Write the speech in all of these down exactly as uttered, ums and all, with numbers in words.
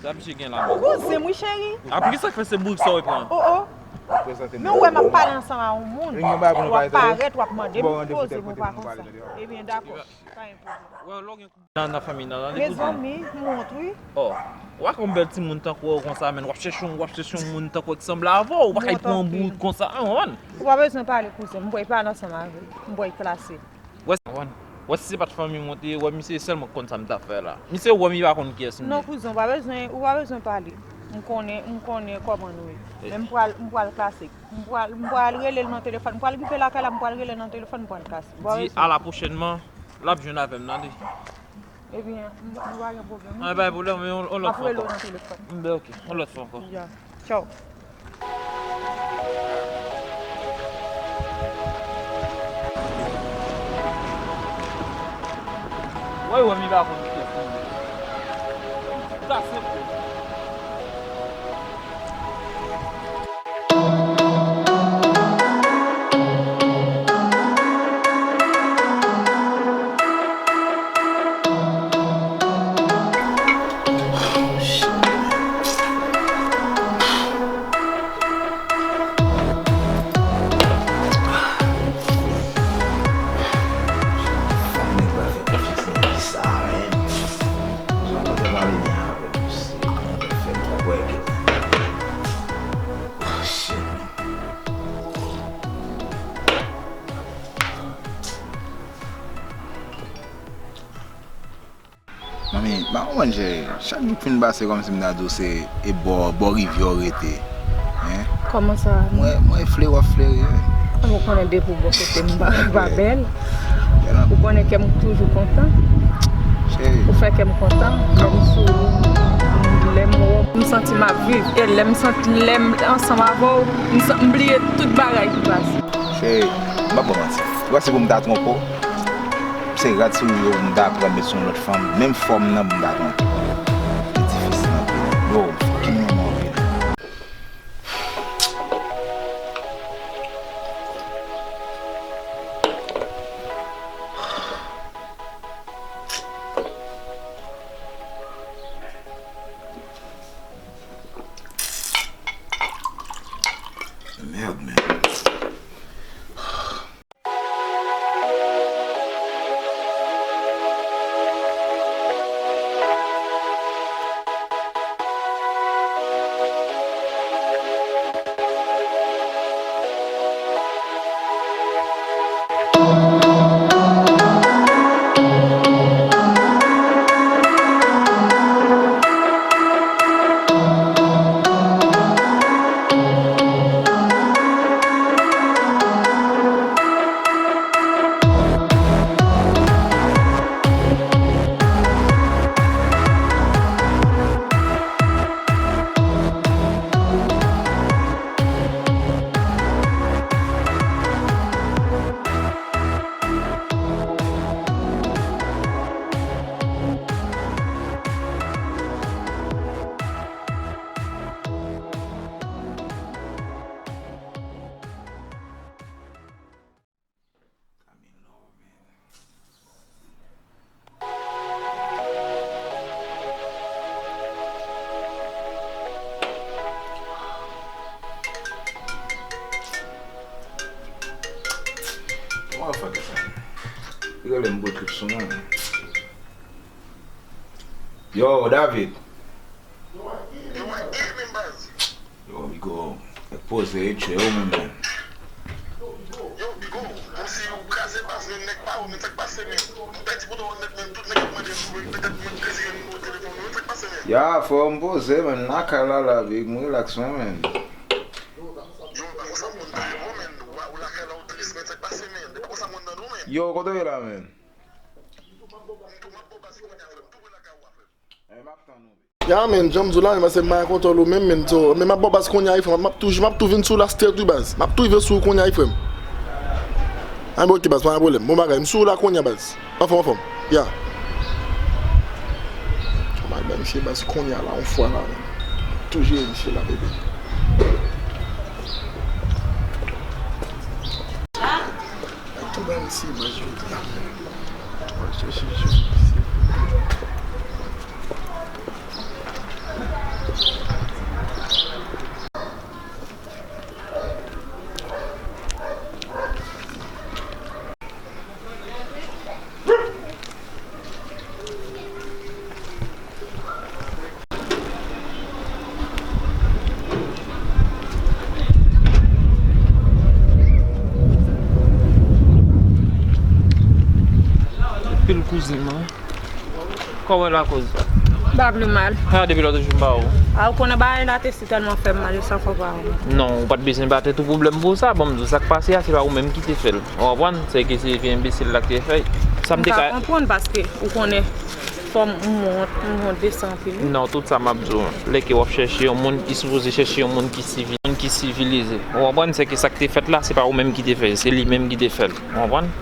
Sa misye gen la menm. Kouzen m wi cheri. A, poukisa k fè se bourik sa w pran? Oh, oh. Men w wè m ap pale ansanm a yon moun, w ap parèt, w ap mande m poze m, ou pa konsa. Ebyen, dakò, pa gen pwoblèm. Nan, nan fanmi nan, nan. Mezanmi, m wont wi. Oh, w pa konn bèl timoun tankou w konsa, menn, w ap chèche yon, w ap chèche yon moun tankou w ki sanble avè w, ou pa ka pran yon bourik konsa, an, w konprann? Ou pa bezwen pale kouzen m, m pral pale ansanm avè l, m pral klase. Wè, wè, wè, si se pa t fanmi m ou te ye, wè, misye sèlman k konn sa m t ap fè la. Misye wè m, li pa konn kiyès m ye. Non, kouzen, ou pa bezwen, ou pa bezwen pale. M konnen, m konnen kòman nou ye. Men m pral, m pral klase. M pral, m pral rele l nan telefòn. M pral rive lakay la, m pral rele l nan telefòn, m pral klase. Ou pa bezwen. Di à la prochainement, l ap jwenn avè m, tande. Ebyen, nou pa gen pwoblèm. An, pa gen pwoblèm, men yon, yon lòt fwa ankò. M ap rele w nan telefòn. M, ben, ok, yon lòt fwa ankò. Ya. Tchaw. Woy, woy, mi pa konn kiyès li ye. Sa se pou. Manmi, m pa konprann cheri. Chak jou k fin pase kòmsi m ta di w se e bò, bò rivyè w rete. Hein? Kòman sa? Mwen, mwen fleri w ap fleri, wi. Ou konnen depi w bò kote m pa, pa bèl. Ou konnen kè m toujou kontan. Cheri. Ou fè kè m kontan. Lè m sou ou, lè m wè w, m santi m ap viv. E lè m santi, lè m ansanm avè w, m san-, m bliye tout bagay ki pase. Cheri, m p ap ba w manti. Ou panse pou m ta twonpe w? Se rad sou yo pou m ta pran met sou yon lòt fanm, menm fòm nan pou m ta twonpe w. Li difisil anpil. Yo, m fucking renmen w anpil. Merde, man. Motherfucker, sa. Li rele m gwo trip sou mwen. Yo, David. Yo, Bigo, nèg poze, wi, tchè, ou menm, menm. Yo, Bigo, kòmsi ou kraze baz, menm nèg pa ou, menm sa k pase, menm. M pèdi pwoto nèt, menm tout nèg ap mande pou mwen, petèt mwen dezire nimewo telefòn mwen, sa k pase, menm. Ya, frè, m poze, menm, m lakay la, la, big, m relax, menm, menm. Yo, pa konsa moun nan yo, menm, ou lakay la, ou tris, menm, sa k pase, menm. E pa konsa moun nan nou, menm. Yo, kote w ye la, menm? M tou m ap bo baz kounye a, frè, m tou vin lakay ou a, frè. Eh, m ap tann ou. Ya, menn, jan m di w la, menn, paske m pa gen kontwòl ou menm, menn, so, men m ap ba w baz kounye a wi, frè m, m ap tou, m ap tou vin sou w la, strèt wi, baz. M ap tou rive sou ou kounye a wi, frè m. Anben, ok, baz, pa gen pwoblèm. Bon bagay, m sou w la kounye a, baz. Anfòm, anfòm. Ya. M ap bay misye baz kounye a la, yon fwa la, menn. Tou jere misye la, bebe. Se mwen jodi a. Mwen chèche jodi. Pil kouzin mwen. Kòman lakoz? M pa pi mal. A, depi lòt jou m pa wè w. A, ou konnen bagay la te si tèlman fè m mal, e sa fò pa wè. Non, ou pa t bezwen ba tèt ou pwoblèm pou sa. Ban m di w sa k pase a, se pa ou menm ki te fè l. Ou konprann? Se ke se vye enbesil la ki te fè l. Sa m te ka konprann paske ou konnen fò m wont, m wont de sa anpil wi. Non, tout sa m ap di w, lè ke w ap chèche yon moun, li sipoze chèche yon moun ki sivilize. Ou konprann? Se ke sa k te fèt la, se pa ou menm ki te fè l, se li menm ki te fè l. Ou konprann?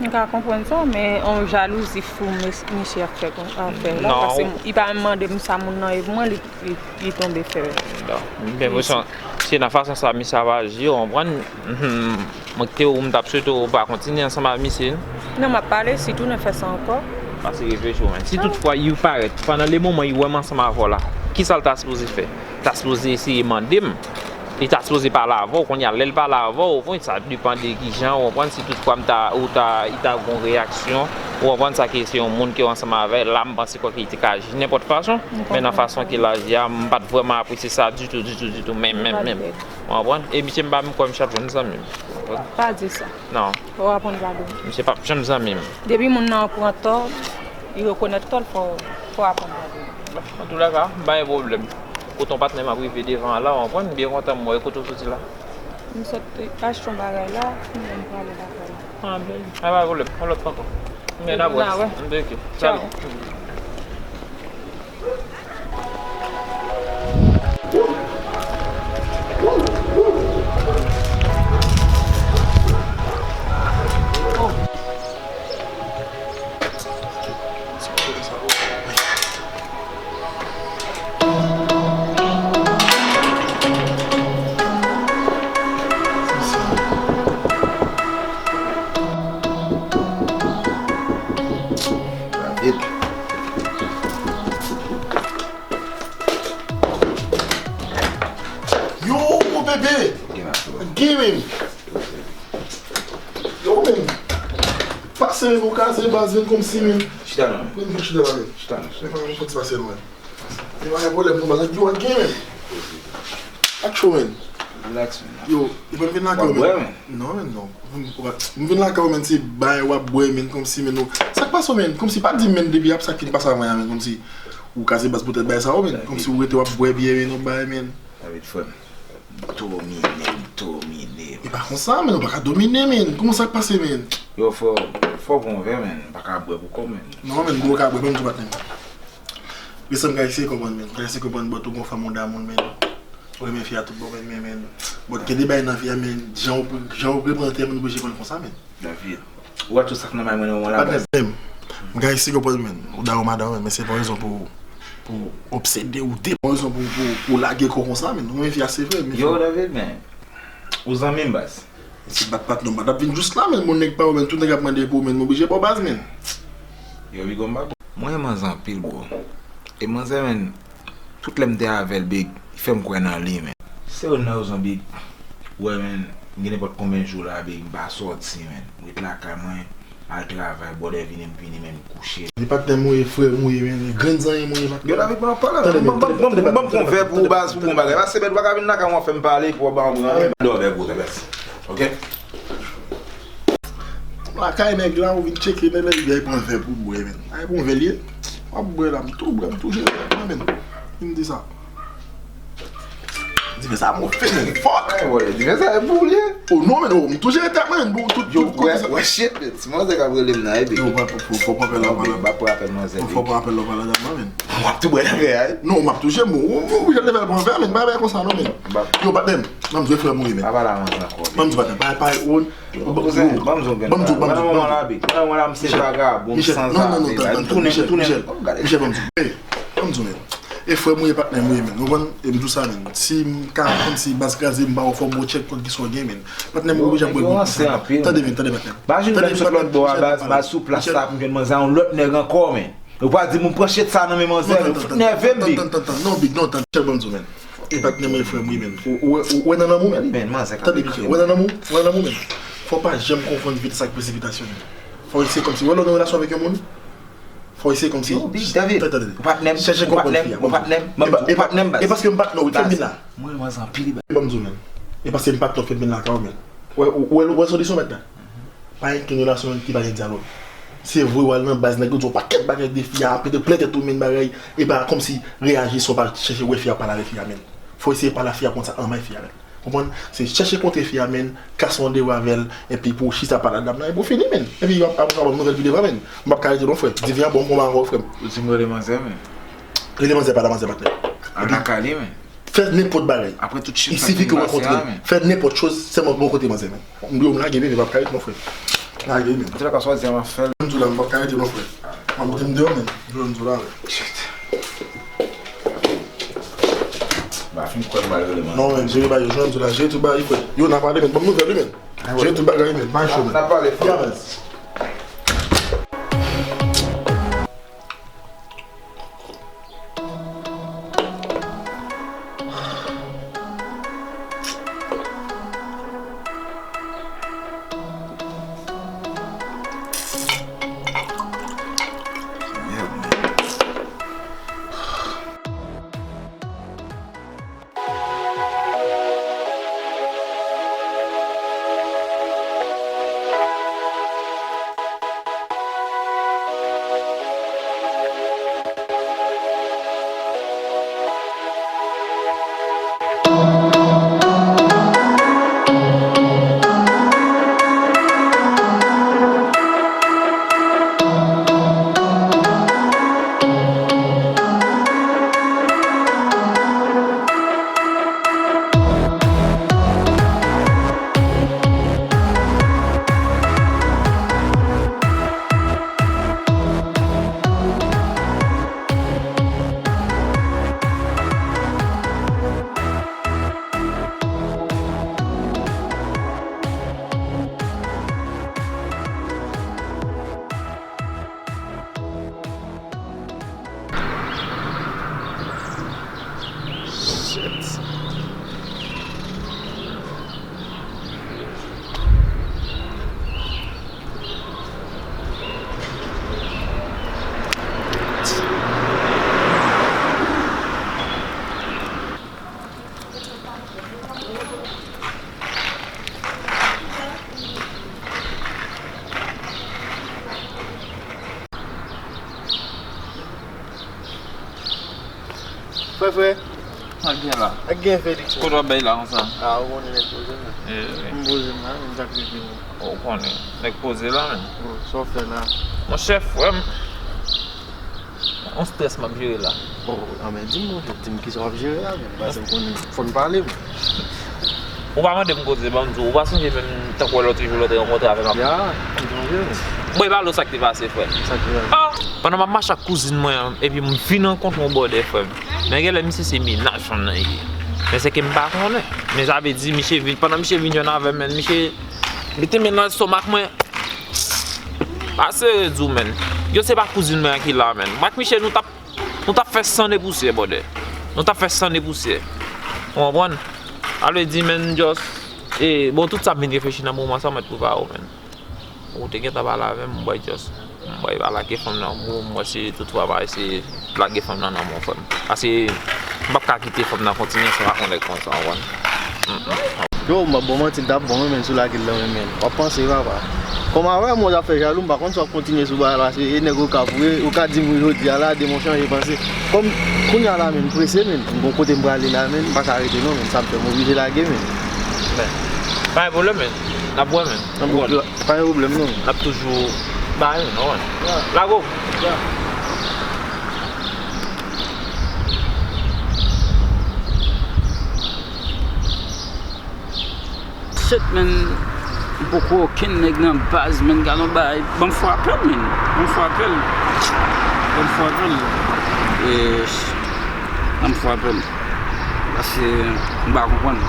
M ka konprann sa, men yon jalouzi fou mes- misye ap fè kon ap fè la, paske li pa menm mande m sa moun nan ye pou mwen, li, li, li tonbe fè. Non, m gen enpresyon se nan fason sa misye ap aji, ou konprann? Mwen ki te ou, m t ap swete ou pa kontinye ansanm ak misye. Non, m ap pale, si tounen fè sa ankò. Pase reflechi w, men. Si toutfwa li parèt, pandan le moman li wè m ansanm avè w la, kisa l ta sipoze fè? Li ta sipoze eseye mande m. Li ta sipoze pale avè w, kounye a, lè l pale avè w, bon, sa depann de kijan, ou konprann, si toutfwa m ta, ou ta, li ta gon reyaksyon, ou konprann sa ke se yon moun ke w ansanm avè l, la m panse kwè ke li te ka aji nenpòt fason, men nan fason ke l aji a, m pa t vrèman apresye sa ditou, ditou, ditou, menm, menm, menm. Ou konprann? E misye m pa menm kwè misye ap jwenn zanmi m. Pa di sa. Non. Fò w aprann padone. Misye p ap janm zanmi m. Depi moun nan pran tò, li rekonèt tò l, fò, fò w aprann padone. Antoulèka, m pa gen pwoblèm. Kote yon patnè m ap rive devan an la, w konprann? M byen kontan m wè kote w soti la. M sot achte yon bagay la, m prale lakay la. A, bèl. A, pa pwoblèm. Yon lòt fwa ankò. M gen dabòs. M byen, ok. Tchaw. Salut. David. Yo, mon bebe! Gen menm. Yo, men. Pase men, bon, kaze baz, men, kòmsi, men. Chita non. Mwen, mwen chita la, men. Chita non. Men, mwen, mwen, pase non, men. Men, pa gen pwoblèm, non, baz, yo, gen, men. Ak cho, men. Relax, men. Yo, li pa vin lakay ou, men. Non, men, non. M vin lakay ou, men, se bay w ap bwè, men, kòmsi, men, non. Sa k pase w, men? Kòmsi pa di m, men, depi ap sa k fin pase avan, men, kòmsi ou kaze baz poutèt bay sa, men. Kòmsi ou rete w ap bwè byè, men, non, bay, men. David, frè m. Domine m, domine m. E pa konsa, men, ou pa ka domine, men. Kòman sa k pase, men? Yo, fò, fò pran yon vè, men. M pa ka bwè pou kò m, men. Non, men, ou ka bwè, ban m tou, patnè. Resan m ka eseye konprann, men. Ka eseye konprann, bòt ou gon fanm ou damoun, men. Ou renmen fi a tout bon, men, men, men. Bòt gen de bagay nan vi a, men. Jan ou, jan ou reprezante, men, ou oblije konn konsa, men. David. Ou wè tout sa k nan may mwen nan moman la, baz. Patnè, men, m ka eseye konprann, men. Ou dawo madanm, men se pa rezon pou, pou obsede ou de, pa rezon pou, pou, pou lage kò konsa, men. Ou renmen fi a, se vre, men. Yo, David, men. Ou zanmi m, baz. Si bat patnè, m pa t ap vin jous la, men. Moun nèg pa ou, men. Tout nèg ap mande pou ou, men. M oblije ba w baz, men. Yo, bigo, m pa bon. Mwen renmen manzè anpil, bro. E manzè, men, tout lè m te avè l, big, li fè m kwè nan li, men. Se youn nan rezon, big. Ou wè, men, m gen nenpòt konbyen jou la, big, m pa sòti, men. M ret lakay mwen, al travay, bwòdè vini, m vini, men m kouche. Li pa t tèlman mouye, frè mouye, men, li grenn zanmi mouye, pa t. Yo, David, ban m pale avè w. Ban m pran vè pou ou, baz, pou bon bagay. Pase bèt, ou pa ka vin lakay mwen fè m pale, pou w ban m pran vè. Dò vè pou ou, baz. Ok? Lakay nèg la, ou vin tcheke nèg la, li pran vè pou bwè, men. Ay, bon vè l ye. W ap bwè la, m tou bwè, m tou jere tèt mwen, men. Vin di sa. Di men sa, m ofè, men, fuck. Ay, bwè, di men sa, e pou l ye. Oh non, men, oh, m tou jere tèt mwen, men, bon, tout, yo, tout, wè, wè, shit, men, ti manzè k ap rele m nan, e, big. Yo, pa, fò, fò, fò pran apèl la, pa la. Fò pran apèl la, pa la, men. W ap tou bwè nan vè a, wi. Non, m ap tou jere, bon, ou, ou, ou, ou, pran vè, men, bagay konsa, non, men. Yo, patnè m, ban m jwe frè mwen, men. Pa pale avans ankò, big. Ban m jwe, patnè, pa, pa, ou, Kouzen, ban m di w, ban m di w, ban m di w, ban m di w. Mwen nan moman la, big. Mwen nan moman la, m se vagabon, m sanzave, baz. Tounen, tounen. Gade, tounen. Michel, ban m di w. Hey, ban m di w, men. E frè m ou ye, patnè m ou ye, menn. Ou konprann? E m di w sa, menn. Si m ka konn si baz kraze, m ba w fò m retchèk konn kisa w gen, menn. Patnè m ou oblije ap wè bon. Tande, menn, tande, patnè m. Imajine lè m sot lòt bò a, baz, m al sou plas la pou m jwenn manzè a, yon lòt nèg ankò, menn. Ou pa di m pran shit sa nan men manzè, ou fout nève m, big. Tann, tann, tann, tann, non, big, non, tann, chèl ban m di w, menn. E patnè m ou ye, frè m ou ye, menn. Ou, ou, ou wè nan lanmou, menn? Tande, big, ou wè nan lanmou, ou wè nan lanmou, menn. Fò w pa janm konfonn vitès ak presipitasyon, menn. Fò w eseye kòmsi, wè lè w nan relasyon avèk yon moun, fò w eseye kòmsi. Yo, big, tande, tande, tande. Ou patnè m, chèche konprann fi a, ou patnè m, ou patnè m, baz. E paske m patnè w, wi, fè m vin la. Mwen, mwen anpil, baz. Ban m di w, menn. E paske m patnè w, fè m vin la, kawon, menn. Wè, wè, wè solisyon, patnè. Pa gen kenn relasyon ki pa gen dyalòg. Se vre, w al nan baz, nèg yo di w pakèt bagay de fi a, apre de plentèt ou, menn, bagay, e pa kòmsi reyaji san w pa chèche wè fi a, pale avèk fi a, menn. Fò w eseye pale a fi a konn sa anmay fi a, menn. Konprann? Se chèche kontre fi a, menn, kase yon de avè l, epi pou w chita pale a dam nan, epi w fini, menn. Epi apre sa, w ap nouvèl pi devan, menn. M p ap ka rete non, frè. Divin an bon, m konba ankò, frè m. Ou di m rele manzè, menn. Rele manzè, pale a manzè, patnè. Al lakay li, menn. Fè nenpòt bagay. Apre tout shit sa ki pase a, menn. Il suffit que w rankontre. Fè nenpòt choz, sèlman bon kote manzè, menn. M di w, m lage, men m p ap ka ret non, frè. M lage, men. Antouka, sa w di a, m ap fè l. M di w la, m p ap ka rete non, frè. M ap mete m deyò, menn. Jodi a, m di w la, men. Shit. M pa fin kwè m pral rele manzè. Non, menn, jere bagay yo, jodi a, m di w la, jere tout bagay, frè. Yo, n a pale, menn. Ban m nouvèl, wi, menn. Jere tout bagay, menn. Bay cho, menn. N a pale, frè. Ya, menn. Frè, frè. Sa k gen la? Sa k gen, Felix? Kote w ap bay la konsa? A, ou konnen nèg poze m la. M poze m la, men sa k rete menm. Ou konnen. Nèg poze la, men. Bon, sa w fè la? Monchè, frè m. On strès m ap jere la. Bon, anben, di m, monchè, di m kisa w ap jere la, men. Paske m konnen, fò n pale, men. Ou pa mande m koze, ban m di w, ou pa sonje menm tankou lòt jou lè w te rankontre avè m ap. Ya, m sonje, men. Bon, e pa lo sa k te pase, frè m. Sa k te pase? Ah! Pandan m ap mache ak kouzin mwen an, epi m vin rankontre yon bòdè, frè m. Men genlè misye se mennaj fanm nan ye. Men se ke m pa konnen. Men sa vle di, misye vin, pandan misye vin jwenn avè m, men misye mete men nan lestomak mwen. Pa sere di w, men. Yo, se pa kouzin mwen an ki la, men. Mwen ak misye, nou t ap Nou t ap fè san de pousyè, brother. Nou t ap fè san de pousyè. Ou konprann? Sa vle di, men, just, e, bon, tout sa m vin reflechi nan moman sa, mwen t prepare w, men. Ou te gentan pale avè m, m wè just, m wè pa lage fanm nan, m wè se tout travay, se lage fanm nan nan men w, frè m. Paske, m p ap ka kite fanm nan kontinye ansanm ak yon nèg konsa, ou konprann? Mm, mm. Yo, m p ap ba w manti, l t ap bon wi, men, si w lage l nan men m, men. W ap panse, papa. Kòm a wè, mwen, w t ap fè jalou, m pa konn si w ap kontinye sou bagay la, se e nèg Okap ou ye, ou ka di m wi jodi a la, de monchè, anje panse. Kòm, kounye a la, men, m prese, men, m gon kote m prale la, men, m pa ka rete non, men, sa m fè, m oblije lage, men. Men, pa gen pwoblèm, men. N ap wè, men. N ap wè. Pa gen pwoblèm, non. N ap toujou ba yo, non, men. Ya. Lage w. Ya. Shit, man. M poko okenn nèg nan baz, man. Gad yon bagay. Ban m frape l, man. Ban m frape l. Ban m frape l. E, An m frape l. Paske m pa konprann.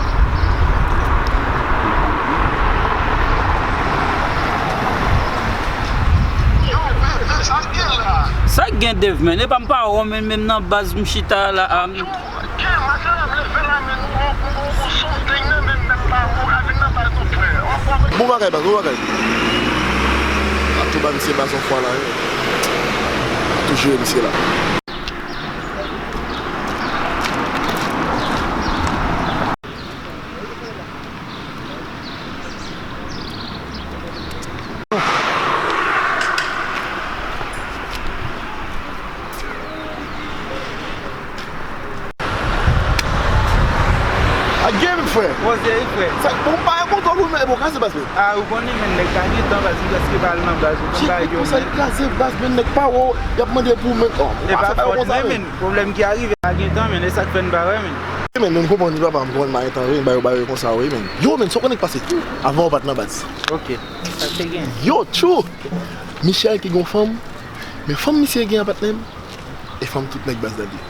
Sa k gen, Dave, menn? Epa m pa wè w, menn, menm nan baz m chita la a, menn. Bon bagay, baz, bon bagay. Ap tou ba misye baz yon fwa la, wi. Ap tou jere misye la. A gen, frè. Poze, wi, frè. Sa, bon, m pa gen kontwòl ou, men, bon, kase baz, men. A, ou konnen, men, nèg pa gen tan, baz, m prèske pa al nan baz, ou konn bagay yo, men. Sa, l kraze baz, men, nèg pa wè w, y ap mande pou, men, oh, e pa fòt mwen, men, pwoblèm ki arive, pa gen tan, men, e sa k fè n pa wè, men. Men, men, m konprann, papa, m konprann, m pa gen tan, wi, m ba yo, ba yo konsa, wi, men. Yo, men, sa w konnen k pase? Avan w pa t nan baz. Ok. Sa k te gen? Yo, tchou! Michel ki gon fanm, men fanm misye gen an, patnè m, e fanm tout nèg baz la li ye.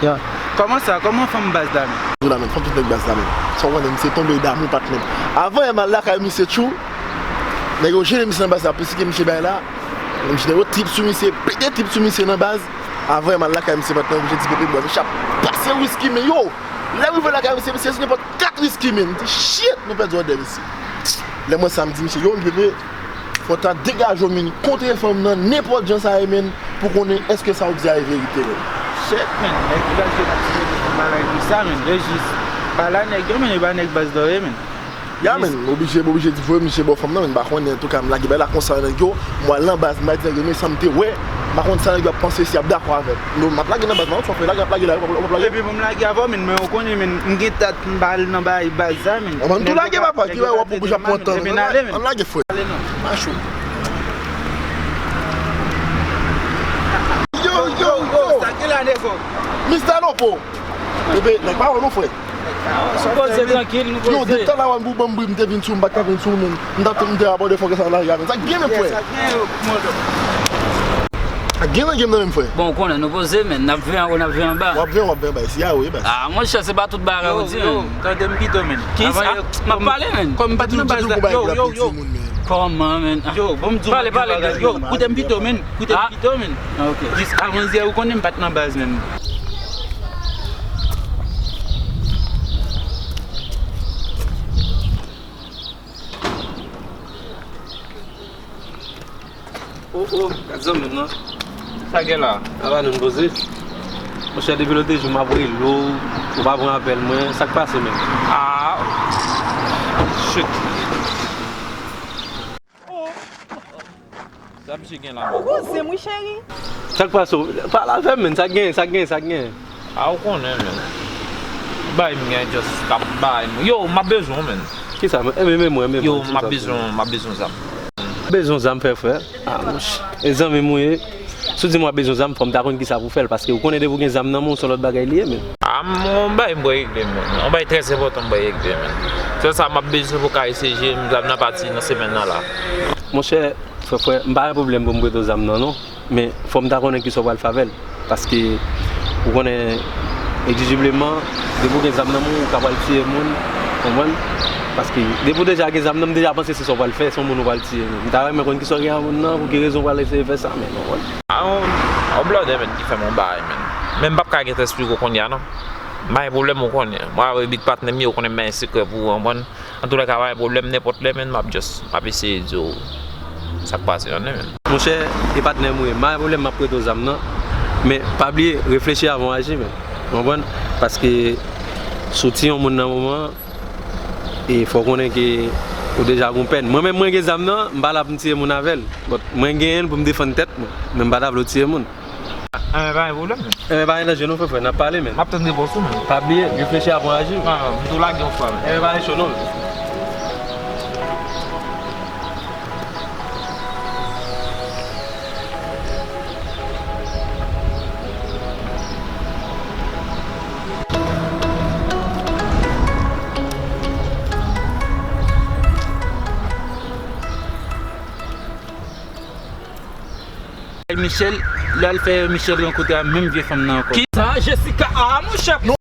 Ya. Kòman sa? Kòman fanm baz la menm? Di w la menm, fanm tout nèg baz la menm. Sa w konnen, misye tonbe damou, patnè m. Avan yè m al lakay misye, tchou, nèg yo jene misye nan baz la, plis ke misye bay la, misye nèg yo trip sou misye, pete trip sou misye nan baz. Avan yè m al lakay misye, patnè m, misye di pepe bwè, misye ap pase wiski, men yo, lè m rive lakay misye, misye sou nenpòt kat wiski, men. M di, shit, nou pèdi òdè, mesye. Lè m wè sa, m di, mesye, yo, men pepe, fò w ta degaje w, men, kontre fanm nan, nenpòt jan sa ye, men, pou konnen èske sa w di a e verite, men. Shit, men, nèg ki pral jwe nan ti nèg yo fè bagay konsa, men, yo jis pa la nèg yo, men, yo pa nèg baz dòye, men. Ya, men, m oblije, m oblije di vre, misye bò fanm nan, men, m pa konnen, antouka, m lage bay la konsa, nèg yo, m al nan baz, m al di nèg yo, men sa m te wè, m pa konn sa nèg yo ap panse, si y ap dakò avè m. Non, m ap lage nan baz la, wi, sa w fè, lage, m ap lage la, wi, w ap lage. Epi pou m lage avè w, men, men ou konnen, men, m gen tat, m pa al nan bay baz sa, men. Ann tou lage, papa, ki bay w ap bouj ap pran tan, men. Ann lage, frè. Ann lage, non. Macho. Yo, yo, yo. Sa ki la, nego? Mister Lopo. Epi, nèg pa wè w non, frè. Nou poze trankil, nou poze. Yo, depi talè a w ap ban m bri, m te vin sou, m pa t ka vin sou, men. M t ap, m te abòde fòk sa la, men. Sa k gen, men, frè? Sa k gen, yo, mòdo? Sa k gen nan game nan menm, frè? Bon, ou konnen, nou poze, men. N ap veye anwo, n ap veye anba. W ap veye, w ap veye anba isi a, wi, baz. A, monchè, se pa tout bagay ou di, men. Yo, yo, tande m pito, men. Ki sa? M ap pale, men. Kòm m pa t nan baz la. Yo, yo, yo. Kòman, men? Yo, bon, m di w yon bagay, yo, koute m pito, men. Koute m pito, men. A, ok. Jis avan yè, ou konnen m pa t nan baz, men. Oh, oh, gad zanmi m nan. Sa gen la? Apa nou poze? Monchè, depi lòt jou m ap rele w, ou pa pran apèl mwen. Sa k pase menm? Ah, shit. Sa misye gen la menm? Ou koze m wi, cheri. Sa k pase w? Pale avè m, menn. Sa k gen, sa k gen, sa k gen? Ah, ou konnen, menn. Bay m gen, just ap bay m. Yo, m ap bezwen w, menn. Kisa, menn? Enben, men mwen, men mwen. Yo, m ap bezwen, m ap bezwen zam. Bezwen zam, frè, frè? Ah, monchè. E zanmi m ou ye? Si w di m w ap bezwen zam, fò m ta konn kisa pou fè l, paske ou konnen depi w gen zam nan men w, se yon lòt bagay li ye, menn. Ah, m, yon bagay m pral regle, menn. Yon bagay trè enpòtan m pral regle, menn. Sèl sa m ap bezwen pou ka eseye jere m zam nan pati nan semèn nan la. Monchè, frè, frè, m pa gen pwoblèm pou m prete w zam nan, non. Men, fò m ta konnen kisa w pral fè avè l. Paske, ou konnen, egzijibleman, depi w gen zam nan men w, ou ka pral tiye moun, konprann? Paske, depi w deja gen zam nan, m deja panse se sa w pral fè, se yon moun ou pral tiye, menn. M ta renmen konn kisa w gen ak moun nan, pou ki rezon w pral eseye fè sa, menn, konprann? A, yon, yon blòdè, menn, ki fè m yon bagay, menn. Men m p ap ka gentan esplike w kounye a, non. M pa gen pwoblèm, ou konnen. Mwen avè big patnè m ye, ou konnen m pa gen sekrè pou ou, konprann? Antoulèka, pa gen pwoblèm, nenpòt lè, menn, m ap just, m ap eseye di w sa k pase, tande, menn. Monchè, e patnè m ou ye, m pa gen pwoblèm, m ap prete w zam nan. Men, pa bliye, reflechi avan w aji, menn. Ou konprann? Paske, si w tiye yon moun nan moman an, e fò w konnen ke ou deja gon pèn. Mwen menm, mwen gen zam nan, m pa la pou m tiye moun avè l. But, mwen genyen l pou m defann tèt mwen. Men m pa ta vle w tiye moun. Enben, pa gen pwoblèm, menn. Enben, pa gen danje non, frè, frè, n ap pale, menn. M ap tann repons ou, menn. Pa bliye, reflechi avan w aji. Ah, m tou lage yon fwa, menn. Enben, pa gen cho non, menn. Michel, Lè l fè Michel rankontre a menm vye fanm nan ankò. Kisa? Jessica a monchè.